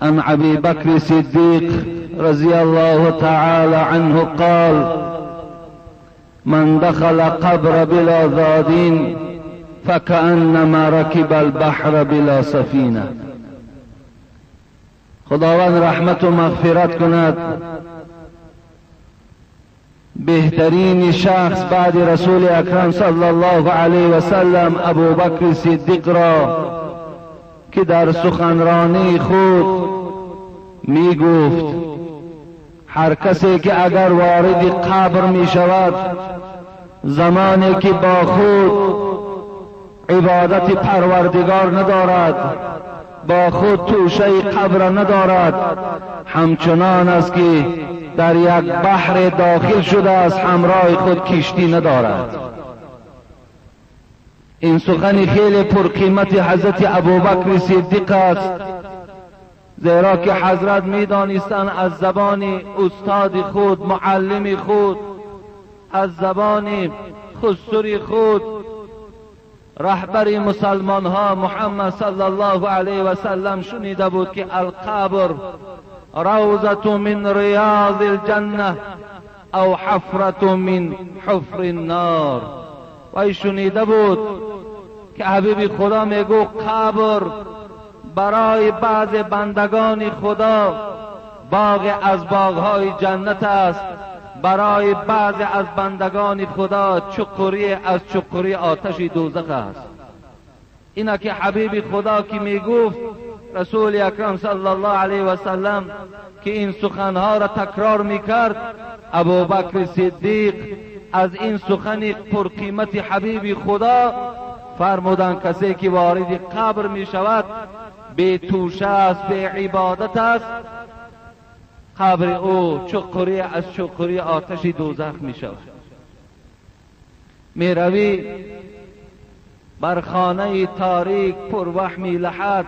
عن أبي بكر الصديق رضي الله تعالى عنه قال: من دخل قبر بلا زاد فكأنما ركب البحر بلا سفینه. خداوند رحمت و مغفرت کند بهترین شخص بعد رسول اکرم صلی الله علیه و سلم ابوبکر صدیق را که در سخنرانی خود می گفت هر کسی که اگر وارد قبر می شود، زمانی که با خود عبادت پروردگار ندارد، با خود توشه قبر ندارد، همچنان است که در یک بحر داخل شده است، همراه خود کشتی ندارد. این سخن خیلی پرقیمت حضرت ابوبکر صدیق است، زیرا که حضرت میدانستند از زبان استاد خود، معلم خود، از زبان خسر خود، رهبر مسلمان ها محمد صلی الله علیه و سلم شنیده بود که القبر روضة من ریاض الجنة او حفرة من حفر النار. و شنیده بود که حبیب خدا میگو قبر برای بعض بندگان خدا باغ از باغهای جنت است، برای بعض از بندگان خدا چقری از چقری آتش دوزخ است. اینا که حبیب خدا که میگفت رسول اکرم صلی الله علیه و سلم که این سخنها را تکرار میکرد، ابوبکر صدیق از این سخن پرقیمت حبیب خدا فرمودند کسی که وارد قبر میشود بی توشه است، بی عبادت است، قبر او چقری از چقری آتش دوزخ می شود. می روی بر خانه تاریک پر وحمی لحد.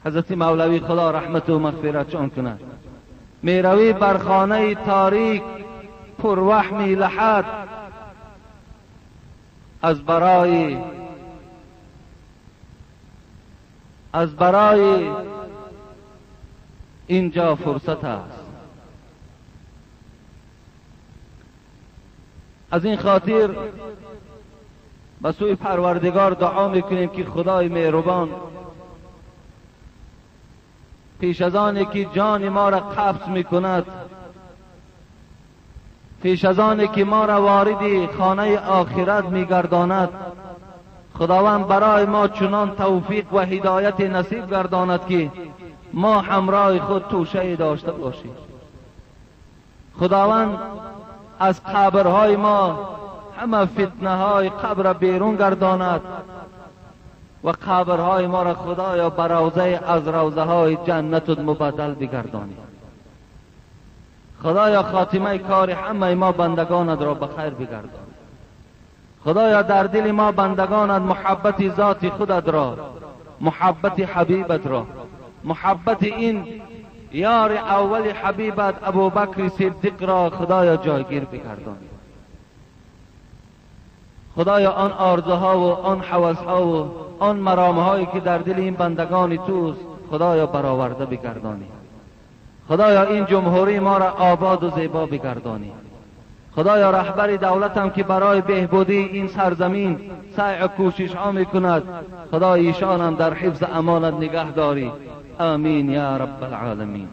حضرت مولوی خدا رحمت و مغفرت کند. می روی بر خانه تاریک پر وحمی لحد، از برای اینجا فرصت است. از این خاطر به سوی پروردگار دعا میکنیم که خدای مهربان پیش از آن که جان ما را قبض میکند، پیش از آن که ما را وارد خانه آخرت میگرداند، خداوند برای ما چنان توفیق و هدایت نصیب گرداند که ما همراه خود توشه داشته باشیم. خداوند از قبرهای ما همه فتنه های قبر بیرون گرداند و قبرهای ما را خدایا به روضه از روضه های جنت مبدل بگردانی. خدایا خاتمه کار همه ما بندگانت را به خیر بگردان. خدایا در دل ما بندگانت محبت ذات خودت را، محبت حبیبت را، محبت این یار اول حبیبت ابوبکر صدیق را خدایا جایگیر بگردانی. خدایا آن آرزوها و آن حوثها و آن مرامهایی که در دل این بندگان توست خدایا برآورده بگردانی. خدایا این جمهوری ما را آباد و زیبا بگردانی. خدایا رهبر دولتم که برای بهبودی این سرزمین سعی و کوشش ها میکند، خدای ایشانم در حفظ امانت نگه داری. آمین یا رب العالمین.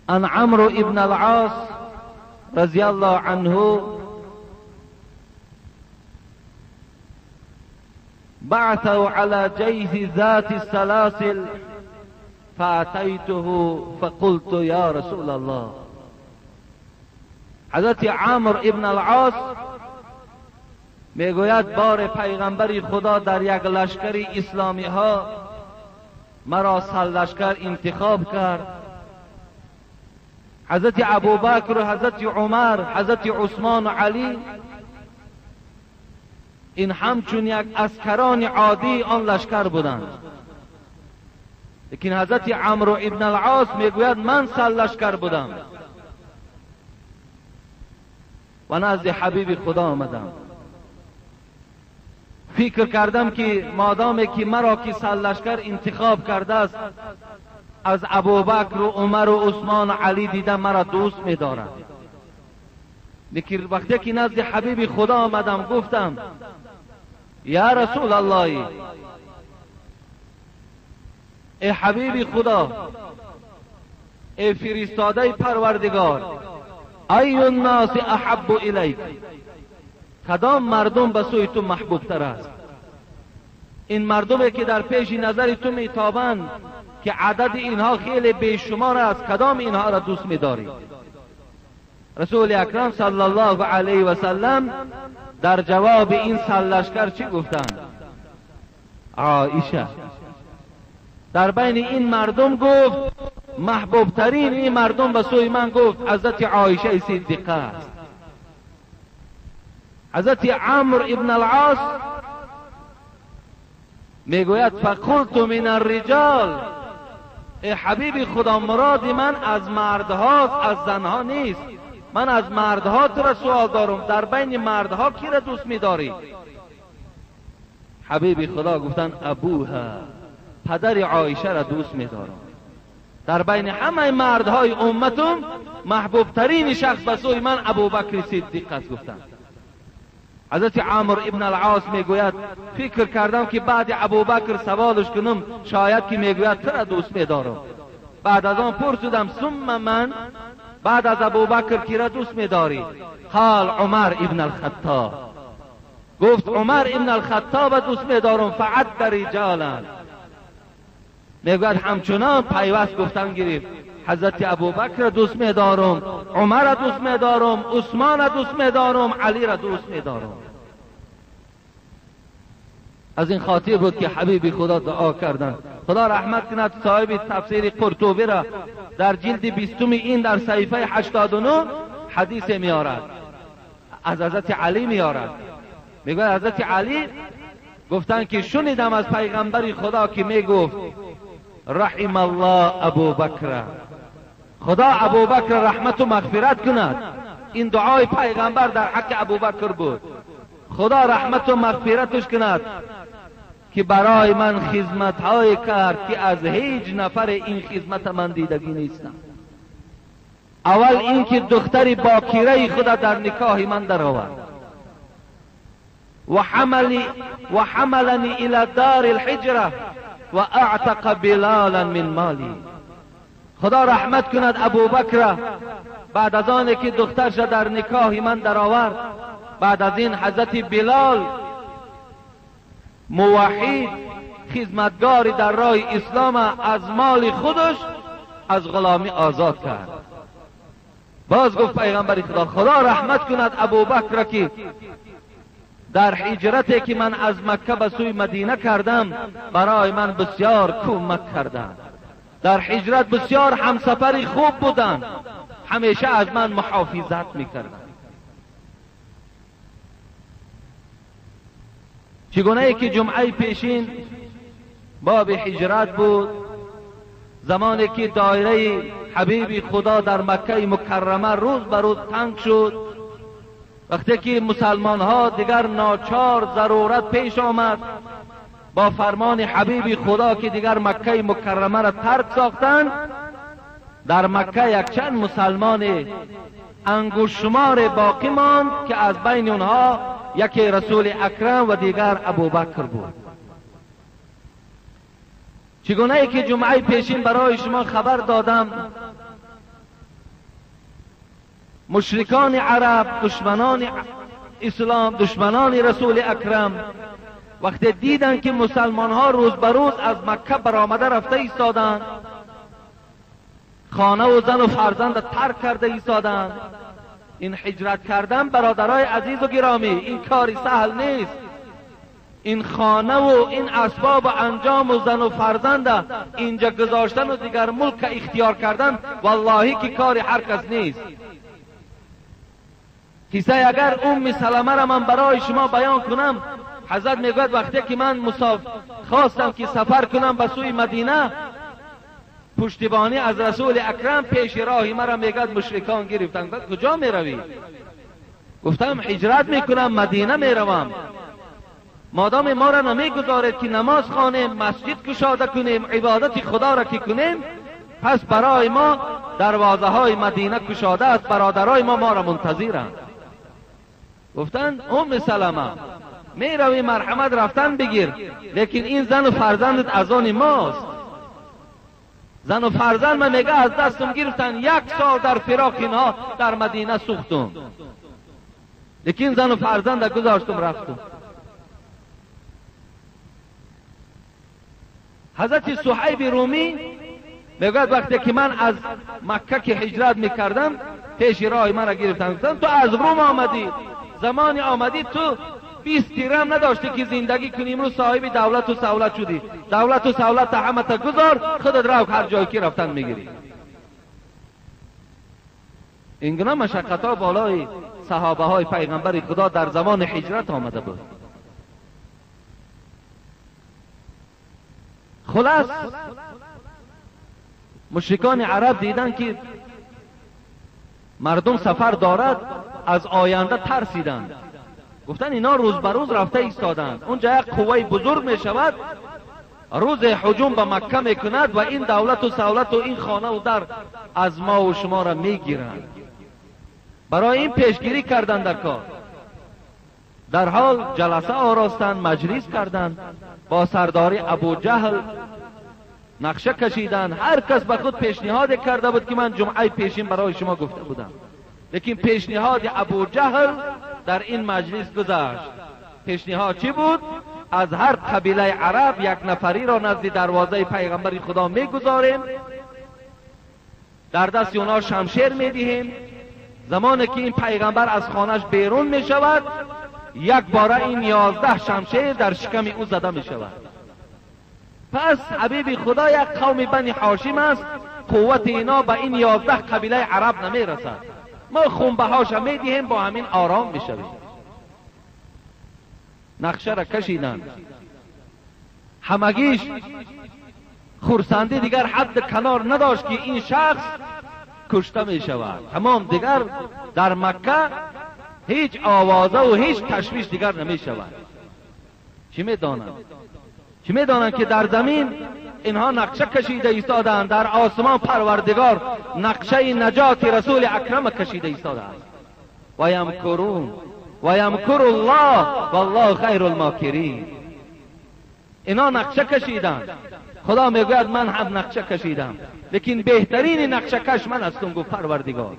عن عمرو ابن العاص رضی الله عنه بعثه على جيش ذات السلاسل فأتيته فقلت يا رسول الله. حضرت عمرو ابن العاص میگوید بار پیغمبر خدا در یک لشکر اسلامی ها مرا سرلشکر انتخاب کرد. حضرت ابوبکر و حضرت عمر، حضرت عثمان و علی این همچون یک اسکران عادی آن لشکر بودند، لیکن حضرت عمرو ابن العاص میگوید من سرلشکر بودم و نزد حبیب خدا آمدم. فکر کردم که مادامی که مرا که سرلشکر انتخاب کرده است، از ابوبکر و عمر و عثمان و علی دیدم مرا دوست می‌دارد. لیکن وقتی که نزد حبیب خدا آمدم گفتم یا رسول الله، ای حبیب خدا، ای فرستاده پروردگار، ای الناس احب الیک، کدام مردم به سوی تو محبوب تر است؟ این مردمی که در پیش نظر تو میتابند که عدد اینها خیلی بیشمار است، کدام اینها را دوست میداری؟ رسول اکرم صلی الله علیه و سلم در جواب این سرلشکر چی گفتند؟ عایشه. در بین این مردم گفت محبوب ترین این مردم به سوی من گفت حضرت عایشه صدیقه است. حضرت عمرو ابن العاص میگوید فقلت من الرجال، ای حبیب خدا، مراد من از مردهاست، از زنها نیست. من از مردها تو را سوال دارم، در بین مردها کی را دوست میداری؟ حبیب خدا گفتن ابوها، پدر عایشه را دوست میدارم. در بین همه مردهای امتم محبوب ترین شخص به سوی من ابوبکر صدیق است گفتن. حضرت عمرو ابن العاص میگوید فکر کردم که بعد ابوبکر سوالش کنم شاید که میگوید تو را دوست میدارم. بعد از آن پرسیدم ثم من، بعد از ابوبکر کی را دوست میداری؟ قال عمر ابن الخطاب. گفت عمر ابن الخطاب دوست میدارم. فعد رجالا، میگوید همچنان پیوست گفتن گرفت حضرت ابوبکر را دوست میدارم، عمر را دوست میدارم، عثمان را دوست میدارم، علی را دوست میدارم. از این خاطر بود که حبیب خدا دعا کردند. خدا رحمت کند صاحب تفسیر قرطبی را در جلد 20 این در صحیفه 89 حدیث میارد، از حضرت علی میارد. میگوید حضرت علی گفتند که شنیدم از پیغمبر خدا که میگفت رحم الله ابوبکر، خدا ابوبکر رحمت و مغفرت کند. این دعای پیغمبر در حق ابوبکر بود. خدا رحمت و مغفرتش کند که برای من خدمت های کرد که از هیچ نفر این خدمت من دیدگی نیستم. اول اینکه دختر باکیره خدا در نکاح من در آورد و حملنی الى دار الحجره و اعتق بلالا من مالی. خدا رحمت کند ابوبکر بعد از آن که دخترش در نکاح من در آورد، بعد از این حضرت بلال موحد خدمتگاری در راه اسلام از مال خودش از غلامی آزاد کرد. باز گفت پیغمبر خدا خدا رحمت کند ابوبکر که در هجرتی که من از مکه به سوی مدینه کردم برای من بسیار کمک کردند. در هجرت بسیار همسفری خوب بودند، همیشه از من محافظت میکردند. چگونه ای که جمعه پیشین باب هجرت بود، زمانی که دایره حبیب خدا در مکه مکرمه روز به روز تنگ شد، وقتی که مسلمان ها دیگر ناچار ضرورت پیش آمد با فرمان حبیب خدا که دیگر مکه مکرمه را ترک ساختند، در مکه یک چند مسلمان انگشت‌شمار باقی ماند که از بین آنها یکی رسول اکرم و دیگر ابوبکر بود. چگونه ای که جمعه پیشین برای شما خبر دادم، مشرکان عرب، دشمنان اسلام، دشمنان رسول اکرم وقتی دیدند که مسلمان ها روز به روز از مکه برآمده رفته ایستادند، خانه و زن و فرزند ترک کرده ایستادند، این هجرت کردن برادرای عزیز و گرامی این کاری سهل نیست. این خانه و این اسباب و انجام و زن و فرزند اینجا گذاشتن و دیگر ملک اختیار کردن واللهی که کاری هر کس نیست. قصه اگر ام سلمه را من برای شما بیان کنم، حضرت میگوید وقتی که من خواستم که سفر کنم به سوی مدینه، پشتیبانی از رسول اکرم پیش راهی مرا میگد مشرکان گرفتن. کجا میروی؟ گفتم هجرت میکنم، مدینه میروم. مادام ما را نمیگذارید که نماز خوانیم، مسجد کشاده کنیم، عبادت خدا را که کنیم، پس برای ما دروازه های مدینه کشاده است، برادرای ما ما را منتظرند. گفتند ام سلمه می روی مرحمت رفتن بگیر، لیکن این زن و فرزندت از آن ماست. زن و فرزند من میگه از دستم گرفتن، 1 سال در فراق اینها در مدینه سوختم، لیکن زن و فرزند گذاشتم رفتم. حضرت صهیب رومی میگوید وقتی که من از مکه که هجرت میکردم، پیش راه من را گرفتن، گفتن تو از روم آمدی، زمانی آمدی تو 20 درهم نداشتی که زندگی کنی، امروز صاحب دولت و سولت شدی، دولت و سولت همه تا گذار، خودت رو هر جایی که رفتن میگیری. اینگونه مشقت ها بالای صحابه های پیغمبر خدا در زمان هجرت آمده بود. خلاص مشرکان عرب دیدن که مردم سفر دارد، از آینده ترسیدند، گفتن اینا روز به روز رفته ایستادند، اونجا یک قوه بزرگ می شود، روز هجوم به مکه می کند و این دولت و سولت و این خانه و در از ما و شما را می گیرند. برای این پیشگیری کردند در کار. در حال جلسه آراستند، مجلس کردند، با سرداری ابو جهل نقشه کشیدند. هر کس به خود پیشنهاد کرده بود که من جمعه پیشین برای شما گفته بودم، لیکن پیشنهاد ابو جهل در این مجلس گذشت. پیشنهاد چی بود؟ از هر قبیله عرب یک نفری را نزد دروازه پیغمبر خدا میگذاریم، در دست اونها شمشیر میدهیم، زمانی که این پیغمبر از خانهش بیرون میشود، یک باره این 11 شمشیر در شکم او زده میشود. پس حبیب خدا یک قوم بنی هاشم است، قوت اینا به این 11 قبیله عرب نمیرسد، ما خونبهاش میدهیم، با همین آرام میشویم. نقشه را کشیدند، همگیش خرسندی دیگر حد کنار نداشت که این شخص کشته می شود. تمام دیگر در مکه هیچ آوازه و هیچ تشویش دیگر نمی شود. چی می دانند؟ چی می دانند که در زمین اینها نقشه کشیده ایستادند، در آسمان پروردگار نقشه نجات رسول اکرم کشیده ایستاده است. و یمکرون و یمکر الله والله خیر الماکرین. اینا نقشه کشیدند، خدا میگوید من هم نقشه کشیدم، لیکن بهترین نقشه کش من هستم، گفت پروردگار.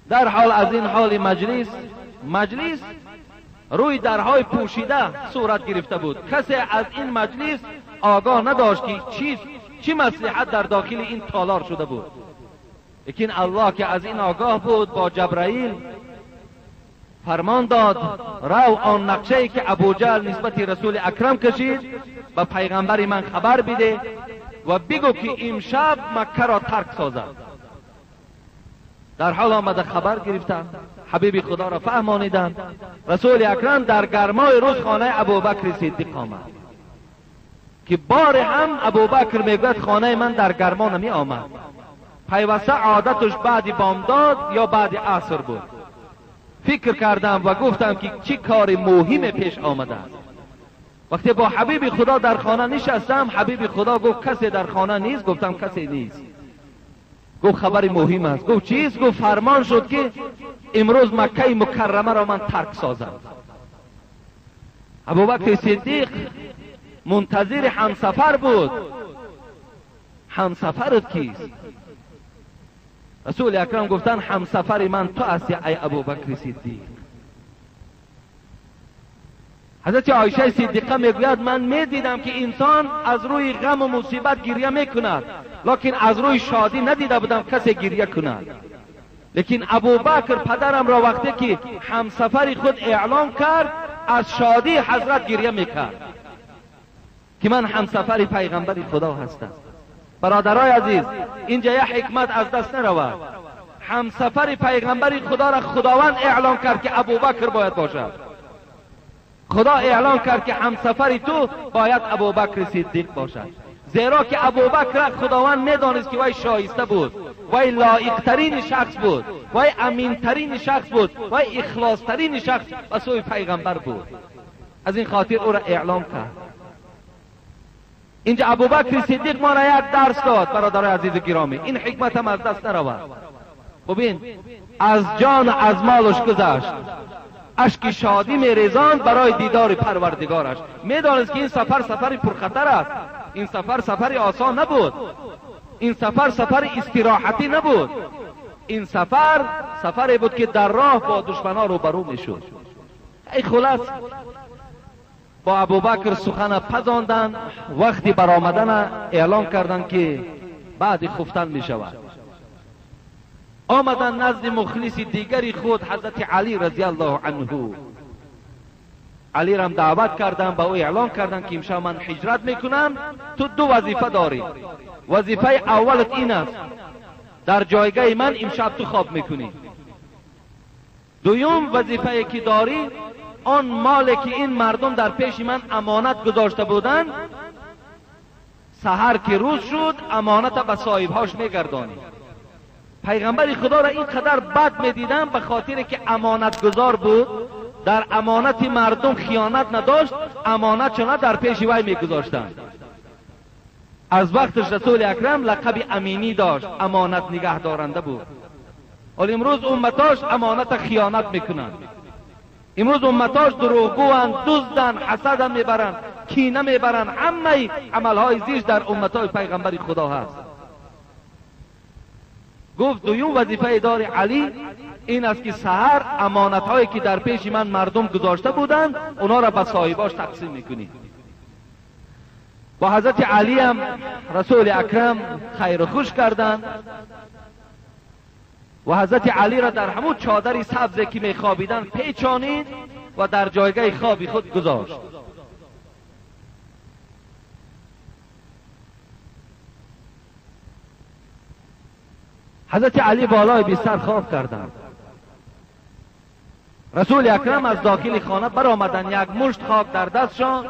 در حال از این حال مجلس روی درهای پوشیده صورت گرفته بود. کسی از این مجلس آگاه نداشت که چی مصلحت در داخل این تالار شده بود، لیکن الله که از این آگاه بود با جبرائیل فرمان داد رو آن نقشه که ابوجهل نسبت رسول اکرم کشید به پیغمبر من خبر بده و بگو که امشب مکه را ترک سازد. در حال آمده خبر گرفتند، حبیب خدا را فهمانیدند. رسول اکرم در گرمای روز خانه ابوبکر صدیق آمد که بار هم ابوبکر میگوید خانه من در گرما نمی آمد، پیوسته عادتش بعد بامداد یا بعد عصر بود. فکر کردم و گفتم که چی کار مهم پیش آمده است. وقتی با حبیب خدا در خانه نشستم، حبیب خدا گفت کسی در خانه نیست؟ گفتم کسی نیست. گفت خبر مهم است. گفت چیست؟ گفت فرمان شد که امروز مکه مکرمه را من ترک سازم. ابوبکر صدیق منتظر همسفر بود. همسفرت کیست؟ رسول اکرم گفتن همسفر من تو هستی ای ابوبکر صدیق. حضرت عایشه صدیقه میگوید من میدیدم که انسان از روی غم و مصیبت گریه میکند، لکن از روی شادی ندیده بودم کسی گریه کند. لیکن ابوبکر پدرم را وقتی که همسفر خود اعلام کرد از شادی حضرت گریه میکرد که من همسفر پیغمبر خدا هستم. برادرای عزیز، اینجا یک حکمت از دست نرود. همسفر پیغمبر خدا را خداوند اعلام کرد که ابوبکر باید باشد. خدا اعلام کرد که همسفر تو باید ابوبکر صدیق باشد، زیرا که ابوبکر را خداوند میدانست که وی شایسته بود، وی لایقترین شخص بود. وی امینترین شخص بود، وی اخلاصترین شخص به سوی پیغمبر بود. از این خاطر او را اعلام کرد. اینجا ابوبکر صدیق ما را یک درس داد برادر عزیز گرامی، این حکمت هم از دست نرود. ببین از جان از مالش گذشت، اشک شادی میریزاند برای دیدار پروردگارش. میدانست که این سفر سفر پرخطر است، این سفر سفر آسان نبود، این سفر سفر استراحتی نبود، این سفر سفری بود که در راه با دشمنان روبرو میشد. ای خلاص با ابوبکر سخن پزاندند، وقتی برآمدن اعلام کردند که بعد خفتن می شود. آمدن نزد مخلص دیگری خود حضرت علی رضی الله عنه. علی را دعوت کردند، به او اعلام کردند که امشب من هجرت میکنم، تو دو وظیفه داری. وظیفه اولت این است در جایگاه من امشب تو خواب میکنی. دوم وظیفه که داری آن مال که این مردم در پیش من امانت گذاشته بودند، سحر که روز شد امانت به صاحبهاش میگردانی. پیغمبر خدا را اینقدر بد میدیدم به خاطر که امانت گذار بود، در امانت مردم خیانت نداشت، امانت چنان در پیش وی میگذاشتند. از وقتش رسول اکرم لقب امینی داشت، امانت نگه دارنده بود. ولی امروز امتاش امانت خیانت میکنند، امروز امتاش دروغگواند، دزدند، حسد میبرند، کینه میبرند، همه عملهای زیش در امتای پیغمبر خدا هست. گفت دویم وظیفه دار علی این است که سحر امانت هایی که در پیش من مردم گذاشته بودند اونا را به صاحباش تقسیم میکنی. با حضرت علی هم رسول اکرم خیر خوش کردند و حضرت علی را در همون چادر سبزی که میخوابیدند پیچانید و در جایگاه خواب خود گذاشت. حضرت علی بالای بستر خواب کردند. رسول اکرم از داخل خانه برآمدند، یک مشت خاک در دستشان.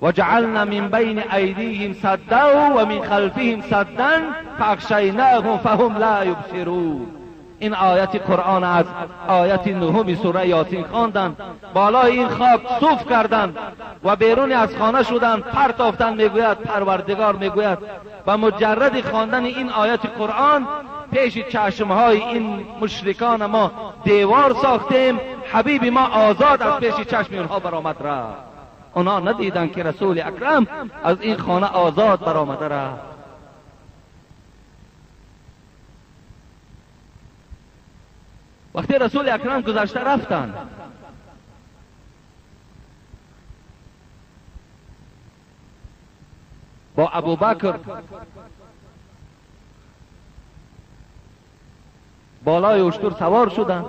و جعلنا من بین ایدیهم سدا و من خلفهم سدا فاغشیناهم فهم لا یبصرون. این آیت قرآن از آیت نهم سوره یاسین خواندند، بالای این خاک صوف کردند و بیرون از خانه شدند، پرتافتند. میگوید پروردگار میگوید و مجرد خواندن این آیت قرآن پیش چشمهای این مشرکان ما دیوار ساختیم، حبیب ما آزاد از پیش چشم اونها برآمد رفت. اونا ندیدند که رسول اکرم از این خانه آزاد برآمده رفت. وقتی رسول اکرم گذشته رفتند، با ابوبکر بالای اشتر سوار شدند.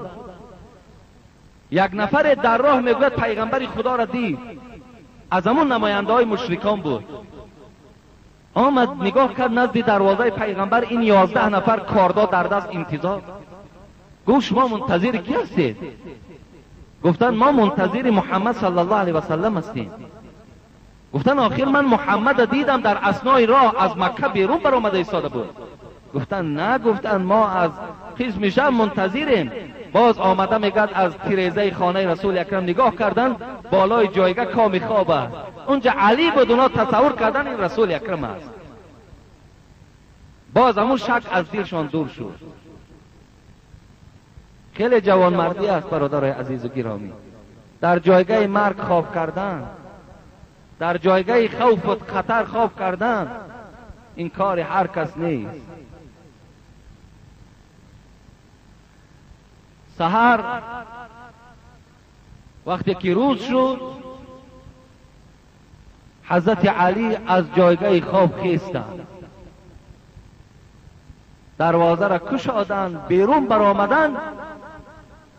یک نفر در راه میگوید پیغمبر خدا را دید، از همون نماینده های مشرکان بود. آمد نگاه کرد نزد دروازه پیغمبر، این 11 نفر کاردا در دست انتظار. گفت شما منتظر کی هستید؟ گفتن ما منتظر محمد صلی الله علیه و سلم هستیم. گفتن آخر من محمد دیدم در اثنای راه از مکه بیرون برآمده ایستاده بود. گفتن نه، گفتن ما از قسم شب منتظریم. باز آمده میگد از تیریزه خانه رسول اکرم نگاه کردن، بالای جایگاه کامی خواب است، اونجا علی بود. اونا تصور کردن این رسول اکرم است. باز همون شک از دلشان دور شد. خیلی جوانمردی است برادرای عزیز و گرامی، در جایگاه مرگ خواب کردن، در جایگاه خوف و خطر خواب کردن، این کار هر کس نیست. سحر وقتی که روز شد، حضرت علی از جایگاه خواب خیستند، دروازه را کشادند، بیرون برآمدند.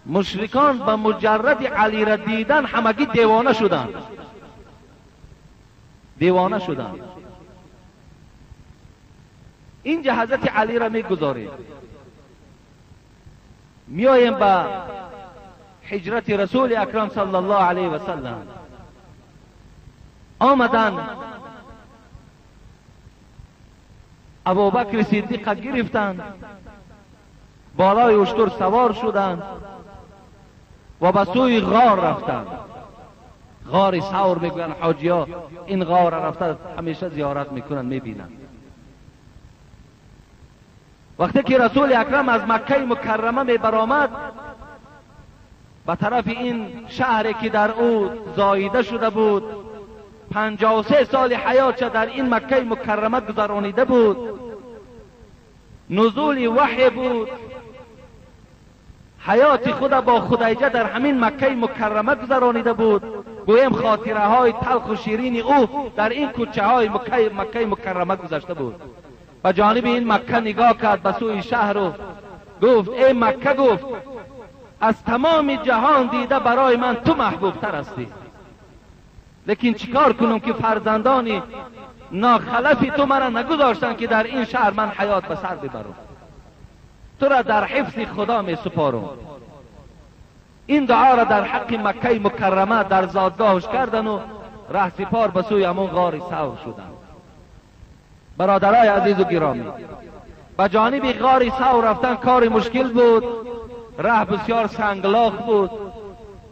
مشرکان به مجرد علی را دیدن همگی دیوانه شدند، دیوانه شدند. اینجا حضرت علی را میگذاریم، میاییم به هجرت رسول اکرم صلی الله علیه و سلم. آمدند ابوبکر صدیق گرفتند، بالای اشتر سوار شدند و به سوی غار رفتند. غار ثور میگویند حاجی ها، این غار رفته همیشه زیارت میکنن، میبینن. وقتی که رسول اکرم از مکه مکرمه می برآمد به طرف این شهری که در او زاییده شده بود، 53 سال حیاتش در این مکه مکرمه گذرانیده بود، نزول وحی بود، حیات خود با خدیجه در همین مکه مکرمه گذرانیده بود. گویم خاطره های تلخ و شیرین او در این کوچه های مکه مکرمه گذشته بود. به جانب این مکه نگاه کرد، به سوی شهر، و گفت ای مکه، گفت از تمام جهان دیده برای من تو محبوب تر هستی، لیکن چیکار کنم که فرزندانی ناخلفی تو مرا نگذاشتن که در این شهر من حیات به سر ببرم، تو را در حفظ خدا می سپارم. این دعا را در حق مکه مکرمه در زادگاهش کردن و رهسپار به سوی همون غار ثور شدن. برادرای عزیز و گرامی، به جانب غار ثور رفتن کار مشکل بود. ره بسیار سنگلاخ بود،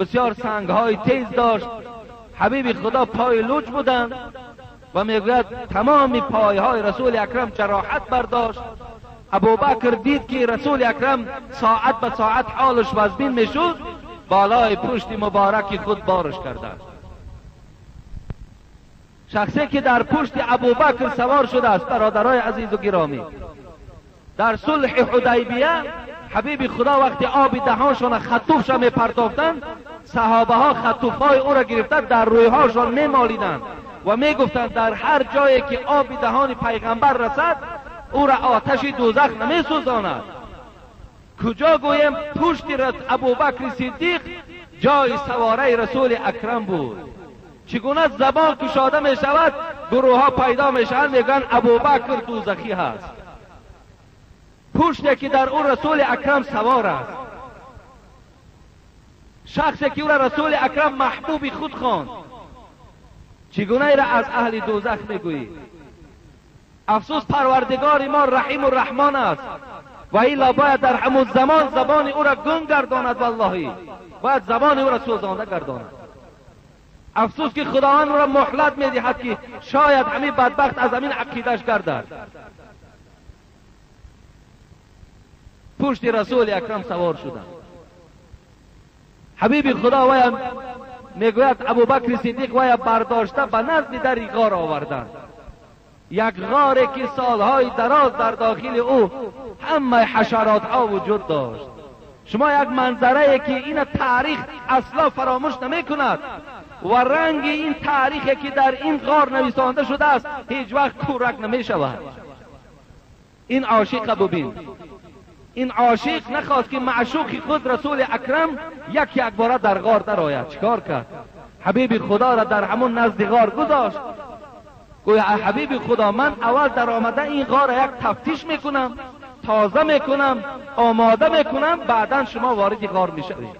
بسیار سنگهای تیز داشت. حبیب خدا پای لوچ بودند و میگوید تمام پایهای رسول اکرم جراحت برداشت. ابوبکر دید که رسول اکرم ساعت به ساعت حالش وزبین میشد، بالای پشت مبارک خود بارش کردند. شخصی که در پشت ابوبکر سوار شده است، برادرای عزیز و گرامی، در صلح حدیبیه حبیب خدا وقتی آب دهانشان خطوفش می پرتافتند، صحابه ها خطوفهای او را گرفته در رویهاشان می مالیدند و می گفتند در هر جایی که آب دهان پیغمبر رسد او را آتش دوزخ نمی سوزاند. کجا گویم پشت ابوبکر صدیق جای سواره رسول اکرم بود. چگونه زبان کشاده می شود، گروه ها پیدا می شوند، میگن ابوبکر دوزخی هست. پشتی که در او رسول اکرم سوار است، شخصی که او را رسول اکرم محبوب خود خواند، چگونه را از اهل دوزخ میگویی؟ افسوس پروردگار ما رحیم و رحمان است و ایلا باید در همون زمان زبان او را گم گرداند. واللهی باید زبان او را سوزانده گرداند. افسوس که خداوند او را مهلت میدهد که شاید همین بدبخت از همین عقیدش گردد. پشت رسول اکرم سوار شدند. حبیب خدا ویم میگوید ابوبکر صدیق ویم برداشته به نزد در غار آوردند. یک غاری که سالهای دراز در داخل او همه حشرات ها وجود داشت. شما یک منظره که این تاریخ اصلا فراموش نمی کند و رنگ این تاریخی که در این غار نویسانده شده است هیچ وقت کورک نمی شود. این عاشق ببین، این عاشق نخواست که معشوق خود رسول اکرم یک یک باره در غار درآید. چیکار کرد؟ حبیب خدا را در همون نزد غار گذاشت. گویا حبیب خدا من اول در آمده این غار یک تفتیش میکنم، تازه میکنم، آماده میکنم، بعدا شما وارد غار میشوید.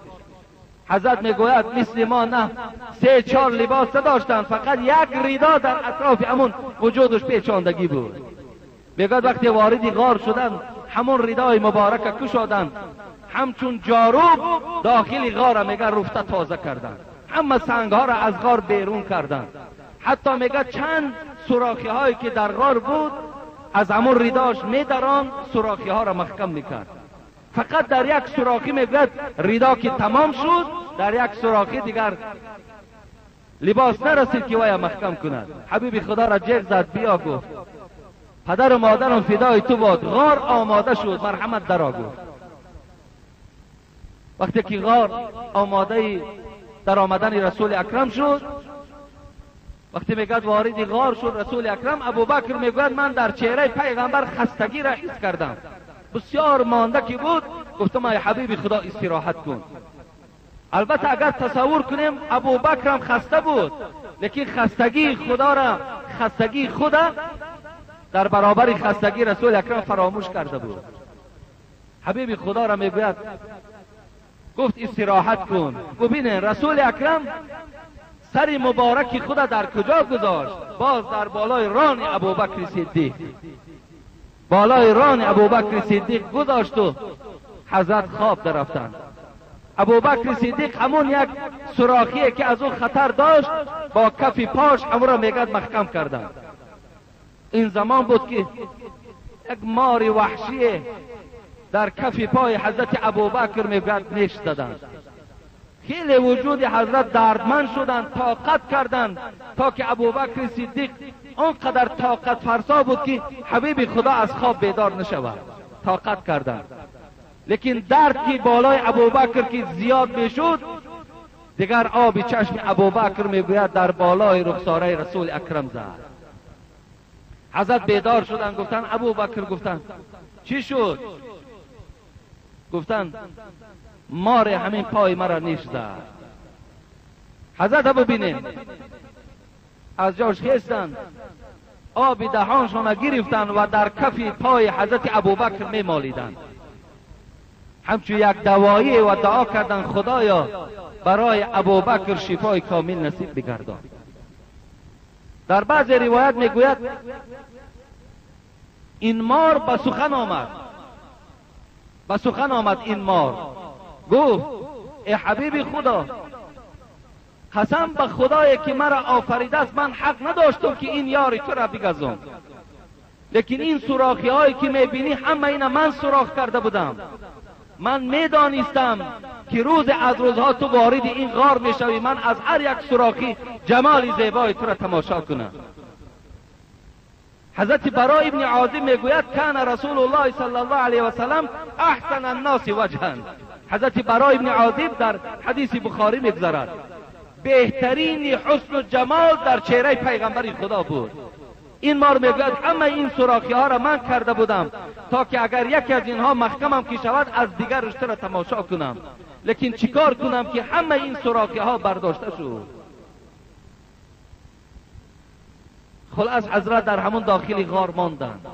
حضرت میگوید مثل ما نه 3-4 لباس داشتن، فقط یک ریدا در اطراف همون وجودش پیچاندگی بود. میگوید وقتی وارد غار شدن همون ردای مبارک کشادند، همچون جاروب داخل غار میگه رفته تازه کردند، همه سنگ ها را از غار بیرون کردند. حتی میگه چند سوراخی هایی که در غار بود از همون رداش میدران سوراخی ها را محکم میکرد. فقط در یک سوراخی میگوید ردا که تمام شد، در یک سوراخی دیگر لباس نرسید که وی محکم کند. حبیب خدا را جیغ زد، بیا گفت پدر و مادرم فدای تو باد، غار آماده شد، مرحمت درا گفت. وقتی که غار آماده در آمدن رسول اکرم شد، وقتی میگد وارد غار شد رسول اکرم، ابوبکر میگوید من در چهره پیغمبر خستگی را حس کردم، بسیار مانده که بود. گفتم ای حبیب خدا استراحت کن. البته اگر تصور کنیم ابوبکر هم خسته بود، لیکن خستگی خدا را، خستگی خدا در برابر خستگی رسول اکرم فراموش کرده بود. حبیب خدا را میگوید گفت استراحت کن. ببینید رسول اکرم سر مبارک خدا در کجا گذاشت؟ باز در بالای ران ابوبکر صدیق، بالای ران ابوبکر صدیق گذاشت و حضرت خواب درفتند. ابوبکر صدیق همون یک سوراخیه که از او خطر داشت با کف پاش همون را میگد محکم کردند. این زمان بود که یک مار وحشی در کف پای حضرت ابوبکر میگد نیش زدند. خیلی وجود حضرت دردمند شدند، طاقت کردند تا که ابوبکر صدیق آنقدر طاقت فرسا بود که حبیب خدا از خواب بیدار نشود. طاقت کردند، لیکن درد که بالای ابوبکر که زیاد میشد، دیگر آب چشم ابوبکر میگوید در بالای رخساره رسول اکرم زد. حضرت بیدار شدند، گفتند ابوبکر، گفتند چی شد؟ گفتند مار همین پای مرا نیش زد. حضرت ببینیم از جاش خیستند، آب دهانشان گرفتند و در کف پای حضرت ابوبکر میمالیدند، همچون یک دوایی، و دعا کردند خدایا برای ابوبکر شفای کامل نصیب بگردان. در بعض روایت میگوید این مار به سخن آمد، به سخن آمد. این مار گفت ای حبیب خدا، قسم به خدایی که مرا آفریده است، من حق نداشتم که این یاری تو را بگزم، لیکن این سوراخی هایی که میبینی همه اینا من سوراخ کرده بودم. من میدانستم که روز از روزها تو وارد این غار میشوی، من از هر یک سوراخی جمال زیبای تو را تماشا کنم. حضرت براء ابن عازب میگوید کان رسول الله صلی الله علیه و سلم احسن الناس وجها. حضرت براء ابن عازب در حدیث بخاری میگذرد بهترین حسن و جمال در چهره پیغمبر خدا بود. این مار میگوید همه این سوراخی ها را من کرده بودم تا که اگر یکی از اینها محکمم که شود از دیگر رشته را تماشا کنم، لیکن چیکار کنم که همه این سوراخی ها برداشته شد. خلاص حضرت در همون داخل غار ماندند،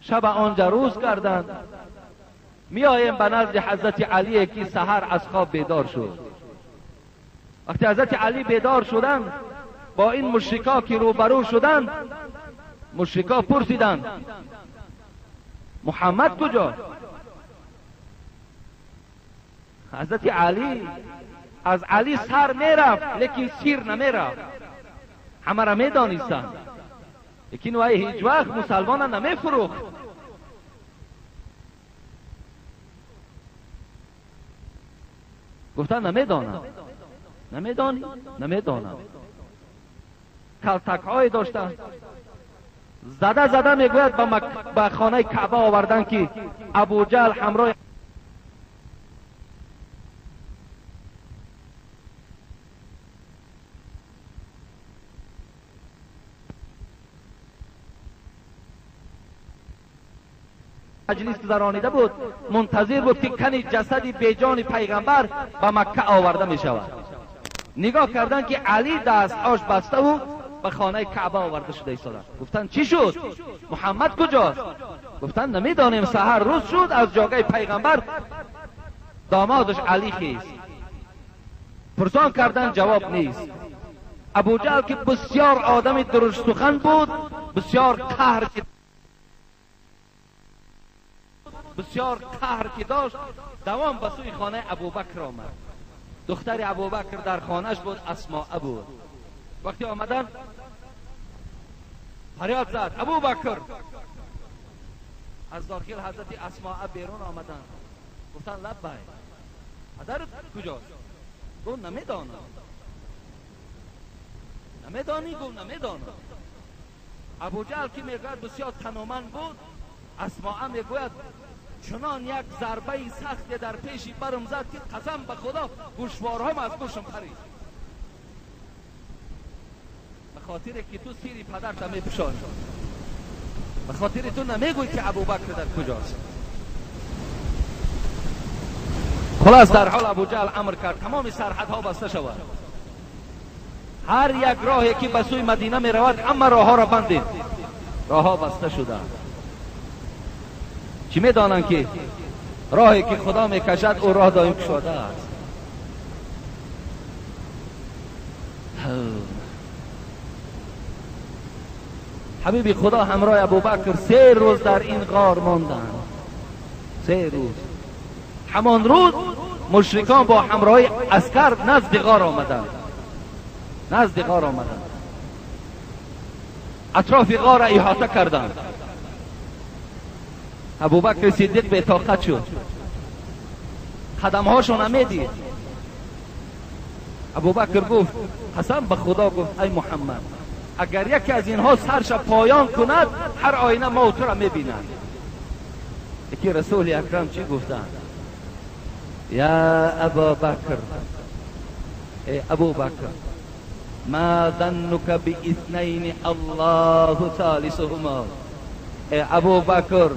شب آنجا روز کردند. میآییم به نزد حضرت علی که سحر از خواب بیدار شد. وقتی حضرت علی بیدار شدند با این مشرکا که روبرو شدند، مشرکا پرسیدند محمد کجا؟ حضرت علی از علی سر میرفت لیکن سیر نمیرفت، همه را میدانستند، لیکن وی هیچ وقت مسلمان نمیفروخت. گفتن نمیدانم. نمیدانی؟ نمیدانم. کلتک های داشتن، زده زده میگوید به خانه کعبه آوردن که ابوجهل همراه مجلس گذرانیده بود، منتظر بود که کنی جسد بیجان پیغمبر به مکه آورده می شود. نگاه کردن که علی دست آش بسته و به خانه کعبه آورده شده ایستاده. گفتن چی شد؟ محمد کجاست؟ گفتن نمیدانیم، سحر روز شد از جاگه پیغمبر دامادش علی خیست. پرسان کردن جواب نیست. ابوجهل که بسیار آدم درشت سخن بود، بسیار قهر که داشت، دوام به سوی خانه ابوبکر آمد. دختر ابوبکر در خانهش بود، اسماء بود. وقتی آمدن فریاد زد ابوبکر. از داخل حضرت اسماء بیرون آمدن، گفتن لبیک، پدرت کجاست؟ گفت نمیدانم. نمیدانی؟ گفت نمیدانم. ابوجهل که میگوید بسیار تنومند بود، اسماء میگوید چنان یک ضربه سخت در پیشی برم زد که قسم به خدا گوشوارهام از گوشم پرید، به خاطر که تو سیری پدرت میپوشانی، به خاطر تو نمیگوی که ابوبکر در کجاست. خلاص در حال ابوجهل امر کرد تمام سرحدها بسته شود، هر یک راهی که به سوی مدینه می رود اما راه ها را بندید. راه ها بسته شده. چی میدانند که راهی که خدا میکشد او راه دائم گشاده است. حبیب خدا همراه ابوبکر 3 روز در این غار ماندند. 3 روز. همان روز مشرکان با همراهی عسکر نزد غار آمدند، نزد غار آمدند، اطراف غار را احاطه کردند. ابوبکر صدیق به طاقت شد، قدمهاشون میدید. ابوبکر گفت قسم به خدا، گفت ای محمد، اگر یکی از اینها سرش پایان کند، هر آینه ما تو را میبینند. یکی رسول اکرم چی گفتند؟ یا ابا بکر، ای ابو بکر، ما ظنك باثنین الله ثالثهما. ای ابو بکر،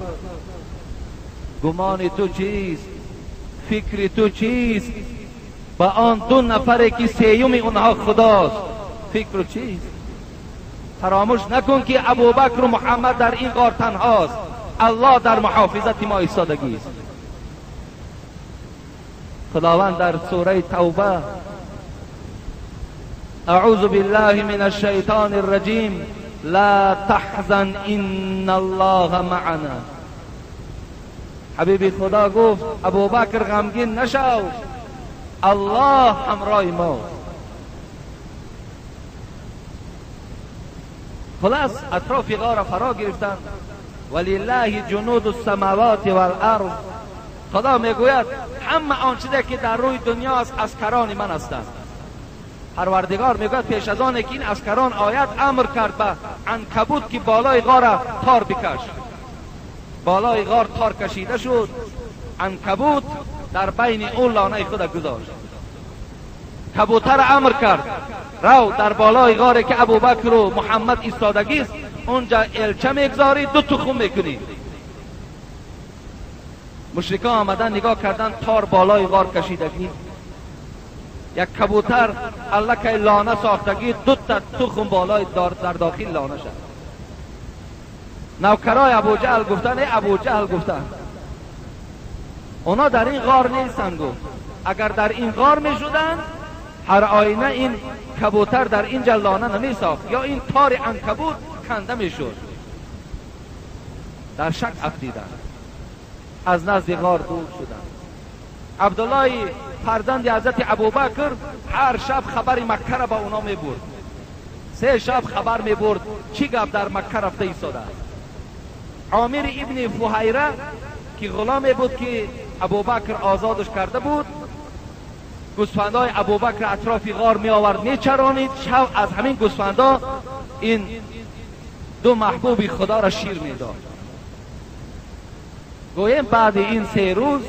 گمان تو چیست؟ فکر تو چیست با آن دو نفره که سیوم اونها خداست؟ فکر چیست؟ فراموش نکن که ابوبکر و محمد در این غار تنهاست، الله در محافظت ما ایستادگی است. خداوند در سوره توبه، اعوذ بالله من الشیطان الرجیم، لا تحزن ان الله معنا. حبیب خدا گفت ابوبکر، غمگین نشو، الله همراه ماست. خلاص اطراف غار فرا گرفتند. ولله جنود السماوات والارض. خدا میگوید همه آن چیزی که در روی دنیا است عسکران من هستند. پروردگار میگوید پیش از آن که این عسکران آید، امر کرد به عنکبوت که بالای غار تار بکش. بالای غار تار کشیده شد، عنکبوت در بین اون لانه خود گذاشت. کبوتر امر کرد رو در بالای غاری که ابوبکر و محمد ایستادگی است، اونجا الچه میگذاری، دو تخم میکنی. مشرکان آمدن نگاه کردن، تار بالای غار کشیدگی، یک کبوتر الکه لانه ساختگی، دو تا تخم بالای در داخل لانه شد. نوکرای ابو جهل گفتن، ای ابو جهل، گفتن اونا در این غار نیستن. گفت اگر در این غار می شدن، هر آینه این کبوتر در اینجا لانه نمی ساخت یا این تار عنکبوت کنده می شد. در شک افتیدن، از نزد غار دور شدن. عبدالله فرزند حضرت ابوبکر هر شب خبر مکه را به اونا می برد. 3 شب خبر می برد چی گپ در مکه رفته ایستاده است. عامر ابن فهیره که غلامی بود که ابوبکر آزادش کرده بود، گوسفندهای ابوبکر اطراف غار می آورد، می چرانید. شب از همین گوسفندا این دو محبوب خدا را شیر میداد. گویم بعد این 3 روز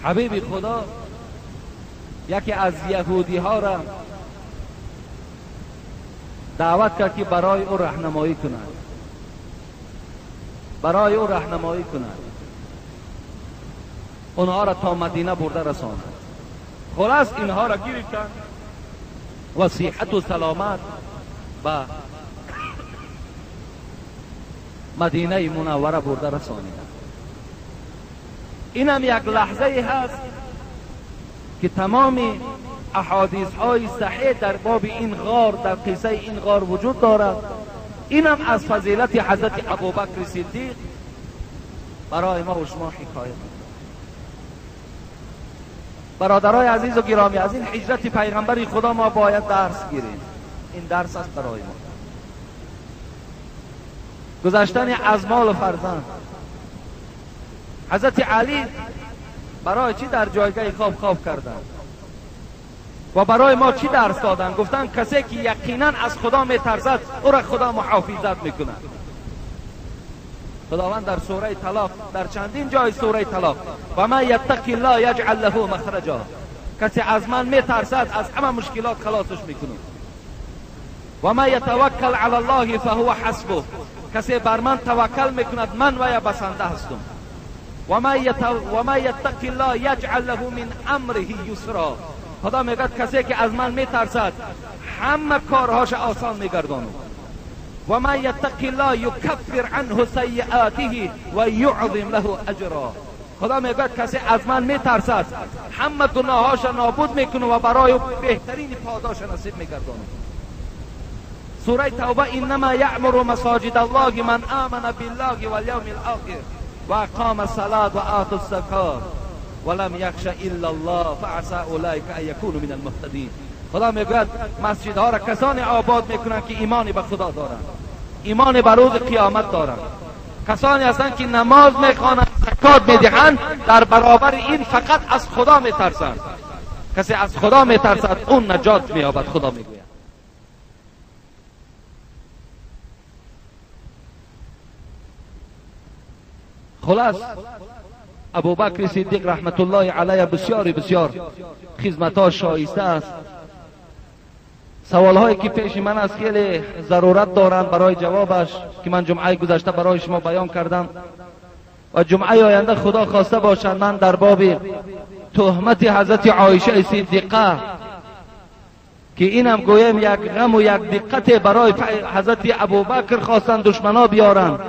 حبیب خدا یکی از یهودی ها را دعوت کرد که برای او راهنمایی کند، برای او راهنمایی کند، اونها را تا مدینه برده رساند. خلاص اینها را گرفتن و صحت و سلامت به مدینه منوره برده رسانیدن. اینم یک لحظه هست که تمام احادیث های صحیح در باب این غار، در قصه این غار وجود دارد. اینم از فضیلت حضرت ابوبکر صدیق برای ما و شما حکایت. برادرای عزیز و گرامی، از این هجرت پیغمبر خدا ما باید درس گیریم. این درس است برای ما. گذشتن از مال و فرزند. حضرت علی برای چی در جایگاه خواب خواب کردند و برای ما چی درس دادن؟ گفتن کسی که یقینا از خدا میترسد، او را خدا محافظت میکند. خداوند در سوره طلاق، در چندین جای سوره طلاق، و من یتق الله یجعل له مخرجا. کسی از من میترسد، از همه مشکلات خلاصش میکنم. و من یتوکل علی الله فهو حسبه. کسی بر من توکل میکند، من وی بسنده هستم. و من یتق الله یجعل له من امره یسرا. خدا میگه کسی که از من میترسد، همه کارهاش آسان میگردانم. و من یتق الله یکفر عنه سیئاته و یعظم له اجرا. خدا میگه کسی از من میترسد، همه گناهاش نابود میکنه و برای بهترین پاداش نصیب میگردانم. سوره توبه انما یعمر مساجد الله من آمن بالله والیوم الاخر و اقام الصلاة و آت الزکات ولم یخش الا الله فعسى اولئک ان یکونوا من المهتدین. خدا میگوید مسجدها را کسانی آباد میکنند که ایمان به خدا دارند، ایمان به روز قیامت دارند، کسانی هستند که نماز میخوانند، زکات میدهند، در برابر این فقط از خدا میترسند. کسی از خدا میترسد اون نجات مییابد. خدا میگوید خلاص ابوبکر صدیق رحمت الله علیه بسیار بسیار خدمت‌ها شایسته است. سوالهایی که پیش من است خیلی ضرورت دارند برای جوابش که من جمعه گذشته برای شما بیان کردم و جمعه آینده خدا خواسته باشد من در باب تهمت حضرت عایشه صدیقه که اینم گویم یک غم و یک دقت برای حضرت ابوبکر خواستند دشمنا بیارند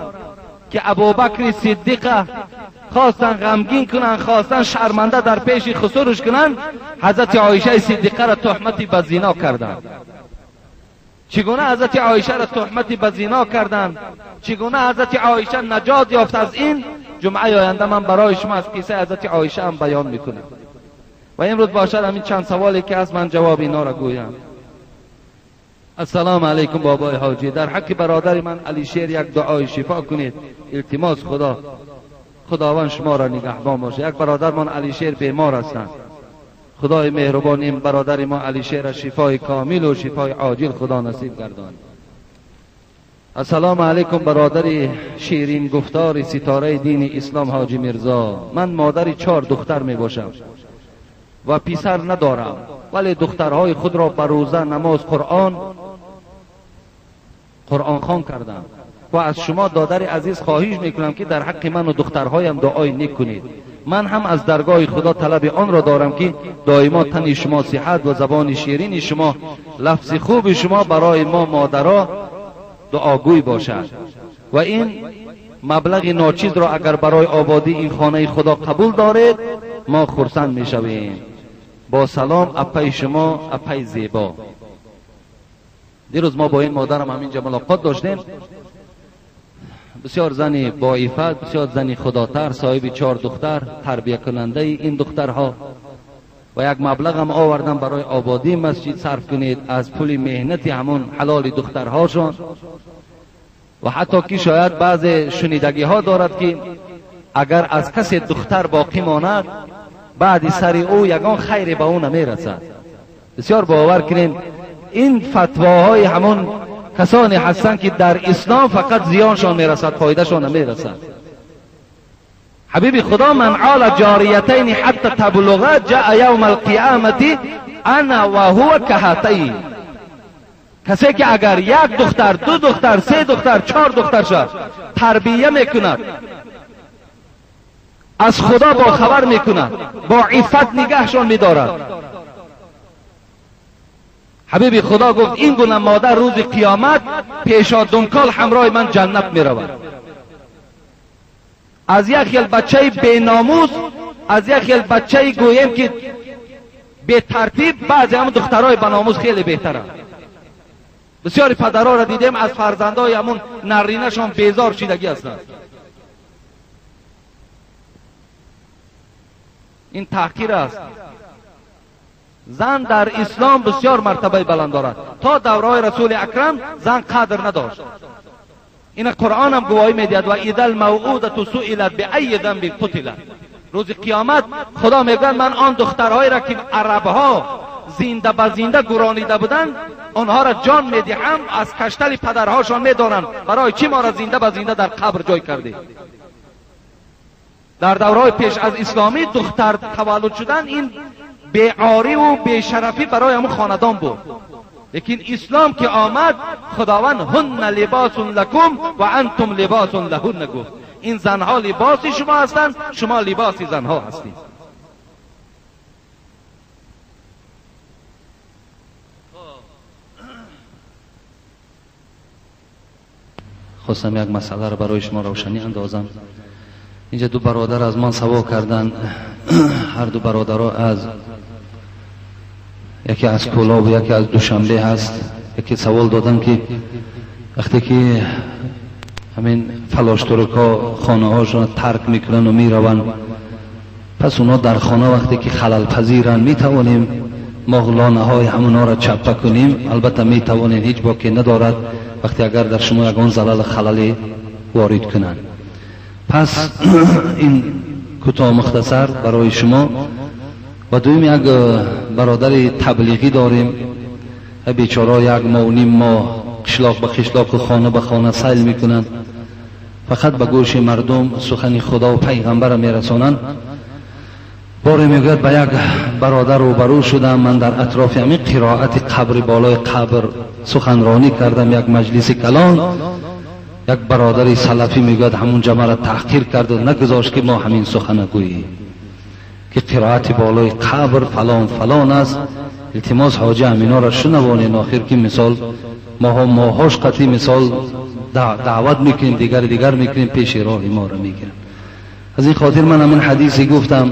که ابوبکر صدیقه خواستن غمگین کنند، خواستن شرمنده در پیش خسرش کنند، حضرت عایشه صدیقه را تهمت به زنا کردند. چگونه حضرت عایشه را تهمت به زنا کردند، چگونه حضرت عایشه نجات یافت از این، جمعه آینده من برای شما از قصه حضرت عایشه هم بیان میکنم. و امروز باشد همین چند سوالی که از من جواب اینا را گویم. السلام علیکم بابای حاجی، در حق برادر من علی شیر یک دعای شفا کنید، التماس خدا، خداوند شما را نگهبان باشه. یک برادر من علی شیر بیمار هستند، خدای مهربان این برادر ما علی شیر را شفای کامل و شفای عاجل خدا نصیب گردان. السلام علیکم برادر شیرین گفتار ستاره دین اسلام حاجی میرزا، من مادر 4 دختر می باشم و پسر ندارم، ولی دخترهای خود را به روزه، نماز، قرآن خوان کردم و از شما دادر عزیز خواهش میکنم که در حق من و دخترهایم دعای نیک کنید. من هم از درگاه خدا طلب آن را دارم که دائما تن شما صحت و زبان شیرین شما، لفظ خوب شما برای ما مادرها دعاگوی باشد و این مبلغ ناچیز را اگر برای آبادی این خانه خدا قبول دارید ما خرسند میشویم. با سلام اپای شما، اپای زیبا. دیروز ما با این مادرم همینجا ملاقات داشتیم. بسیار زنی با عفت، بسیار زنی خداتر، صاحب 4 دختر، تربیه کننده این دخترها و یک مبلغ هم آوردم برای آبادی مسجد صرف کنید از پول مهنت همون حلال دخترهاشون. و حتی که شاید بعض شنیدگی ها دارد که اگر از کسی دختر باقی ماند بعد سر او یگان خیر به او نمیرسد. بسیار باور کنین این فتواهای همون کسانی هستند که در اسلام فقط زیانشان میرسد، فایدهشان نمیرسد. حبیب خدا من عال جاریتین حتی تبلغ جاء یوم القیامت انا و هو کهاتین. کسی که اگر 1 دختر، 2 دختر، 3 دختر، 4 دختر شد تربیه میکند، از خدا با خبر میکند، با عفت نگهشان میدارد. حبیب خدا گفت این گونه مادر روز قیامت پیشا دنکال همراه من جنت میرود. از یک خیل بچه بی ناموس، از یک خیل بچه گویم که به ترتیب، بعضی هم دخترای به ناموس خیلی بهترند. بسیاری پدرها را دیدیم از فرزندای همون نرینه‌شان بیزار شدگی هستند. این تحقیر است. زن در اسلام بسیار مرتبه بلند دارد. تا دورای رسول اکرم زن قدر نداشت. این قرآن هم گواهی میدهد و اذا الموءودة سئلت بأی ذنب قتلت. روز قیامت خدا میگوید من آن دخترهایی را که عربها زنده به زنده گرانیده بودند آنها را جان میدهم، از کشتل پدرهاشان میدانند برای چی ما را زنده به زنده در قبر جای کردی. در دورهای پیش از اسلامی دختر تولد شدن این بیعاری و بیشرفی برای همون خاندان بود. لیکن اسلام که آمد خداوند هن لباس لکم و انتم لباس لهن گفت. این زنها لباس شما هستند، شما لباس زنها هستید. خواستم یک مسئله را برای شما روشنی اندازم. اینجا 2 برادر از من سوا کردن، هر 2 برادرها از یکی از کولاب و یکی از دوشنبه هست. Яке савол додам ки вақте ки ҳамин фалоштуркҳо хонаҳошонро тарк мекунанд ва мераванд, пас онҳо дар хона вақте ки халалпазиранд, метавонем мо лонаҳои ҳамонҳоро чаппа кунем? Албатта метавонем, ҳеҷ боке надорад вақте агар дар шумо ягон залал халале ворид кунанд. Пас ин кӯтоҳ мухтасар барои шумо. Ва дуюм, як бародари таблиғӣ дорем, бечора як моҳ ним моҳ қишлоқ ба қишлоқу хона ба хона сайл мекунанд, фақат ба гӯши мардум сухани худо ва пайғамбарро мерасонанд. Боре мегӯяд ба як бародар рӯбарӯ шудам, ман дар атрофи ҳамин қироати қабри болои қабр суханронӣ кардам, як маҷлиси калон. Як бародари салафӣ мегӯяд ҳамун ҷамъаро таҳқир карду нагузошт ки мо ҳамин сухана гӯем ки қироати болои қабр фалон фалон аст. Илтимос ҳоҷа ҳаминоро шунавонед, охир ки мисол моҳо моҳош қатъи мисол даъват мекунем, дигар дигар мекунем, пеши роҳи моро мегиранд. Аз ин хотир ман ҳамин ҳадисе гуфтам,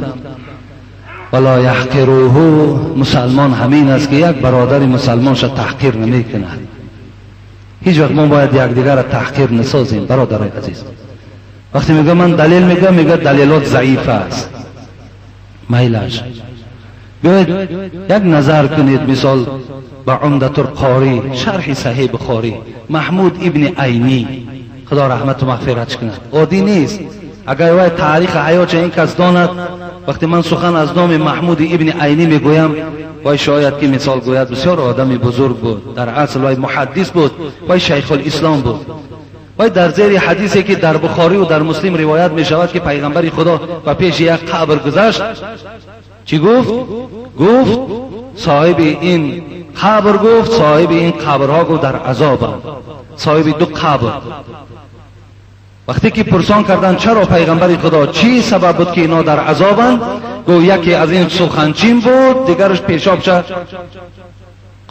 вала яҳқируҳу, мусалмон ҳамин аст ки як бародари мусалмонша таҳқир намекунад. Ҳеҷ вақт мо бояд якдигарро таҳқир насозем, бародарои азиз. Вақте мегӯям ман далел мегӯям, мегӯяд далелот заиф аст. Майлаш биёед як назар кунед, мисол ба Умдатулқорӣ, шарҳи Саҳеҳи Бухорӣ, Маҳмуд ибни Айнӣ, худо раҳмату мағфиратш кунад, оддӣ нест. Агар вай таърихи ҳаётша ин кас донад, вақте ман сухан аз номи Маҳмуди ибни Айнӣ мегӯям, вай шояд ки мисол гӯяд бисёр одами бузург буд, дар асл вай муҳаддис буд, вай шайхулислом буд. Вай дар зери ҳадисе ки дар Бухориву дар Муслим ривоят мешавад ки пайғамбари Худо ба пеши як қабр гузашт, чӣ гуфт? Гуфт соҳиби ин қабр, гуфт соҳиби ин қабрҳо, гуфт дар азобанд, соҳиби ду қабр. Вақте ки пурсон карданд чаро пайғамбари Худо, чӣ сабаб буд ки инҳо дар азобанд, гуфт яке аз ин суханчин буд, дигараш пешобша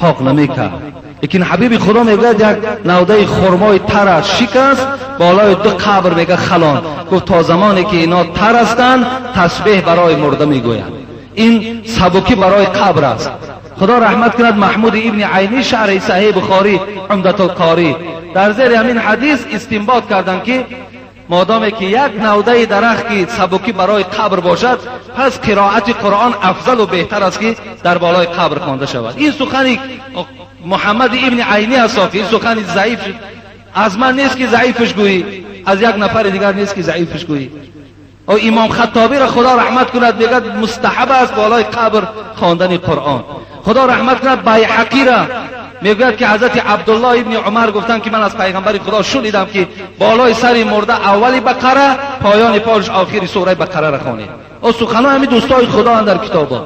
қоқ намекард. Лекин ҳабиби Худо мегӯяд як навдаи хурмои тар шикаст, болои ду қабр мегӯяд халон. Гуфт то замоне ки инҳо тар ҳастанд, тасбеҳ барои мурда мегӯянд. Ин сабукӣ барои қабр аст. Худо раҳмат кунад Маҳмуди ибни Айнӣ, шарҳи Саҳеҳи Бухорӣ, Умдатулқорӣ, дар зери ҳамин ҳадис истинбот карданд ки модоме ки як навдаи дарахт ки сабукӣ барои қабр бошад, пас қироати Қуръон афзалу беҳтар аст ки дар болои қабр хонда шавад. Ин сухани Муҳаммади ибни Айнӣ аст, ин сухани заиф аз ман нест ки заифш гӯӣ, аз як нафари дигар нест ки заифш гӯӣ. Имом Хаттобиро Худо раҳмат кунад мегӯяд мустаҳаб аст болои қабр хондани Қуръон. Худо раҳмат кунад Байҳақиро мегӯяд ки ҳазрати Абдуллоҳ ибни Умар гуфтанд ки ман аз пайғамбари Худо шунидам ки болои сари мурда аввали Бақара, поёни полш охири сураи Бақараро хонед. О суханҳои ҳамин дӯстои Худоанд дар китобо.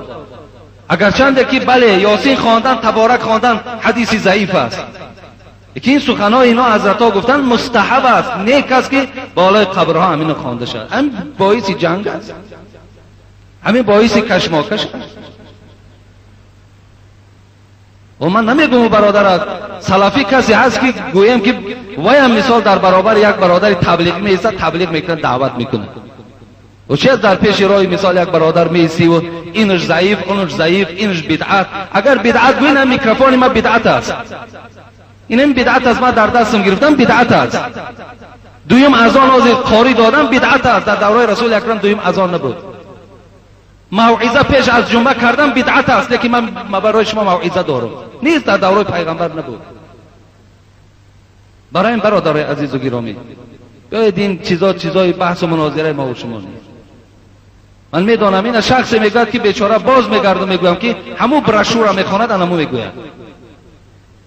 Агарчанде ки бале Ёсин хондан, Таборак хондан ҳадиси заиф аст, лекин ин суханҳои инҳо ҳазратҳо гуфтанд мустаҳаб аст, нек аст ки болои қабрҳо ҳамино хонда шавад. Ҳамин боиси ҷанг аст, ҳамин боиси кашмокаш аст. Ва ман намегӯям бародарат салафӣ касе ҳаст ки гӯям ки ваям мисол дар баробари як бародари таблиғ меистад, таблиғ мекунад, даъват мекунад. Ва чи дар пеши роҳи мисол як бародар меистиву инаш заиф, онаш заиф, инаш бидъат. Агар бидъат гӯӣ, на микрофони ма бидъат аст, инам бидъат аст, ман дар дастам гирифтам бидъат аст. Дуюм азон ҳозир қорӣ додам бидъат аст, дар давраи Расули Акрам дуюм азон набуд. Мавъиза пеш аз ҷумъа кардан бидъат аст, лекин ман барои шумо мавъиза дорам, нест, дар давраи пайғамбар набуд. Барои ин бародарои азизу гиромӣ, биёед ин чизо чизои баҳсу мунозираи мо ва шумо нест. Ман медонам ина шахсе мегӯяд ки бечора боз мегардам, мегӯям ки ҳамун брошюра мехонад, анаму мегӯяд.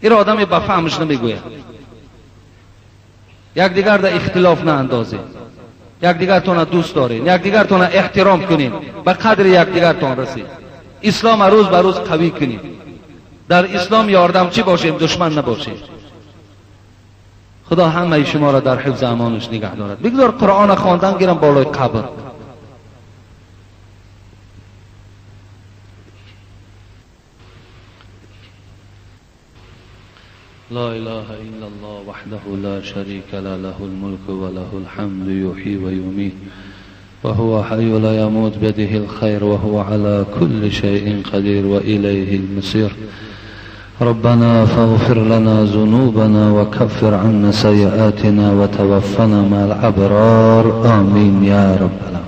Иро одаме ба фаҳмаш намегӯяд. Якдигар дар ихтилоф наандозед, якдигартонро дӯст доред, якдигартонро эҳтиром кунед, ба қадри якдигартон расед. Ислом рӯз ба рӯз қавӣ кунед, дар ислом ёрдамчӣ бошем, душман набошем. Худо ҳамаи шуморо дар ҳифзи амонаш нигаҳ дорад. Бигзор Қуръонро хондан гирам болои қабр. لا إله إلا الله وحده لا شريك له، له الملك وله الحمد يحيي ويميت وهو حي لا يموت بيده الخير وهو على كل شيء قدير وإليه المصير. ربنا فاغفر لنا ذنوبنا وكفر عنا سيئاتنا وتوفنا مع الأبرار، آمين يا رب العالمين.